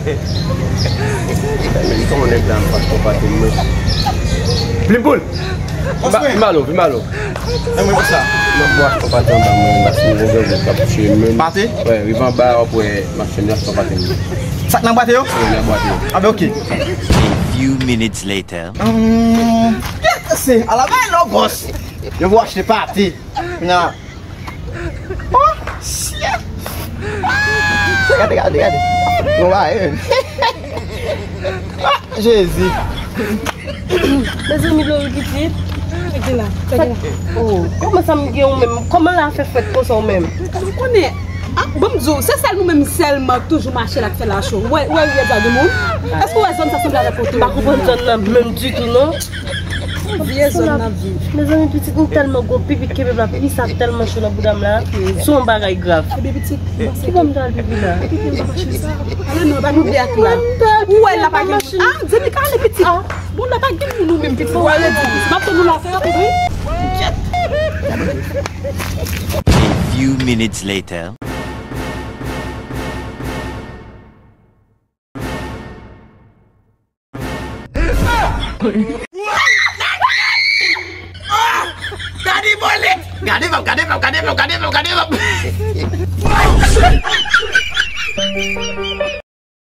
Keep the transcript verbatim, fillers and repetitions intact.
Li konnen nèg la, m pa konpati mwen. Plim poul! Vin ba lo, vin ba lo. Mwen, mwen, sa. Mwen bwè achte yon pati anba mwen, m pa fin vin vin k ap tiye m menm. Pati? Wi, rive anba, w ap wè machin nan achte yon pati mwen. Sa k nan bwate yo? Wi, nan bwate yo. A ben, oke. A few minutes later. Hum, se ala bay lo bòs. Yo vou achte pati. Nan. Oh, shit. Gade, gade, gade. Nou va, eh. Ah, Jezi. Mezanmi, Lori pitit. Sa gen la? Sa gen la? Oh, kòman sa m gen ou menm? Kòman la fè fwèt konsa ou menm? Ou konnen, ah, bon, m di w, se sèl nou menm sèlman k toujou mache la k fè la cho. Wè, wè, wè, sa gen moun. Èske w wè zòn sa sanble avèk kote? M pa konprann zòn nan menm ditou, non. Vye zòn n ap viv. Mezanmi, pitit, m tèlman gon pipi k kenbe m la, pipi sa tèlman cho nan bouda m la. Se yon bagay grav. Ebyen, pitit, ki bò m ta al pipi la? Pipi m pa mache sa. Ale non, pa nou de ak la. Ou wè la pa gen moun. Ah, Zenika, ale pitit. Bon, la pa gen moun ou menm pitit. Ou ale di. M ap tann ou la fè anpil, wi. A few minutes later. Gade bolit! Gade vap, gade vap, gade vap, gade vap, gade vap!